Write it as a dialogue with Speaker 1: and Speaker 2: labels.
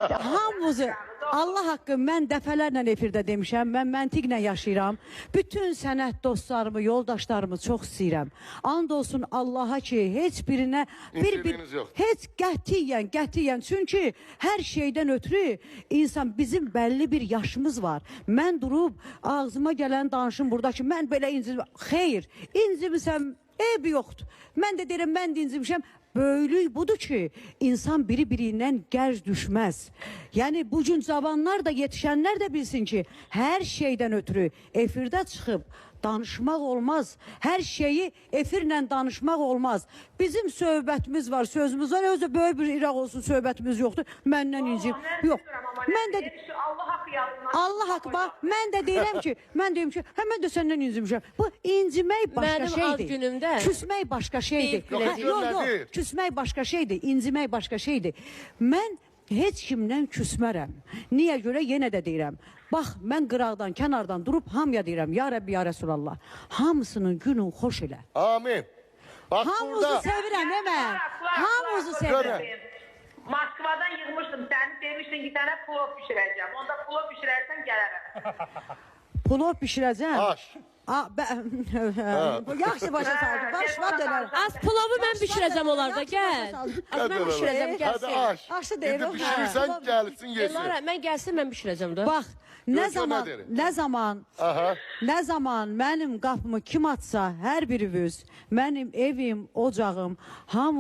Speaker 1: Hamımızı Allah haqqı mən dəfələrlə efirdə demişəm, mən məntiqlə yaşayıram. Bütün sənət dostlarımı, yoldaşlarımı çox istəyirəm. And olsun Allaha ki, heç birinə bir bir
Speaker 2: İncinliyiniz yoxdur.
Speaker 1: heç qətiyyən, qətiyyən. Çünki hər şeydən ötürü insan bizim bəlli bir yaşımız var. Mən durub ağzıma gələn danışım burada ki, mən belə incim. Xeyr, incimisəm, eybi yoxdur. Mən də deyirəm, mən də incimişəm. Böyüklük budur ki, insan biri-birindən gərz düşməz. Yəni bu gün cavanlar da yetişənlər də bilsin ki, hər şeydən ötürü efirdə çıxıb danışmaq olmaz. Hər şeyi efirlə danışmaq olmaz. Bizim söhbətimiz var, sözümüz var. Özü böyük bir İraq olsun söhbətimiz yoxdur. Məndən inciyib. Yox. Mən də
Speaker 3: Allah haqqı yadından.
Speaker 1: Allah haqqı bax, mən də deyirəm ki, mən deyim ki, hə mən də səndən incimişəm. Bu incimək başqa
Speaker 4: Mənim
Speaker 1: şeydir.
Speaker 4: ad günümdə
Speaker 1: küsmək başqa şeydir.
Speaker 4: Deyib
Speaker 1: Hə,
Speaker 4: güləcək.
Speaker 1: yox, yox,
Speaker 2: Yox,
Speaker 1: küsmək başqa şeydir, incimək başqa şeydir. Mən heç kimdən küsmərəm. Niyə görə yenə də deyirəm. Bax, mən qıraqdan, kənardan durub hamıya deyirəm, ya Rəbbi, ya Rəsulallah. Hamısının günün xoş elə.
Speaker 2: Amin. Bak
Speaker 1: Hamınızı
Speaker 2: burada
Speaker 1: sevirəm, ə mən. Hamınızı sevirəm.
Speaker 2: Görün.
Speaker 3: Moskvadan yığmışdım səni, demişdin ki, sənə plov bişirəcəm. Onda plov bişirərsən gələrəm.
Speaker 1: Plov bişirəcəm.
Speaker 2: Aş.
Speaker 1: A, bə... Yaxşı başa saldım. Başıma dönər.
Speaker 4: Az plovu mən bişirəcəm onlarda, gəl. Az mən bişirəcəm,
Speaker 2: Hadi
Speaker 4: gəlsin.
Speaker 2: aş.
Speaker 1: Aşı deyil,
Speaker 2: İndi
Speaker 1: o.
Speaker 2: pişirirsən
Speaker 1: Hə.
Speaker 2: gəlsin yesin.
Speaker 4: Lara, mən gəlsin, mən bişirəcəm də.
Speaker 1: Bax, nə
Speaker 2: Görkəm
Speaker 1: zaman,
Speaker 2: nə deyir?
Speaker 1: nə zaman,
Speaker 2: Aha.
Speaker 1: nə zaman mənim qapımı kim açsa, hər biriniz, mənim evim, ocağım, hamı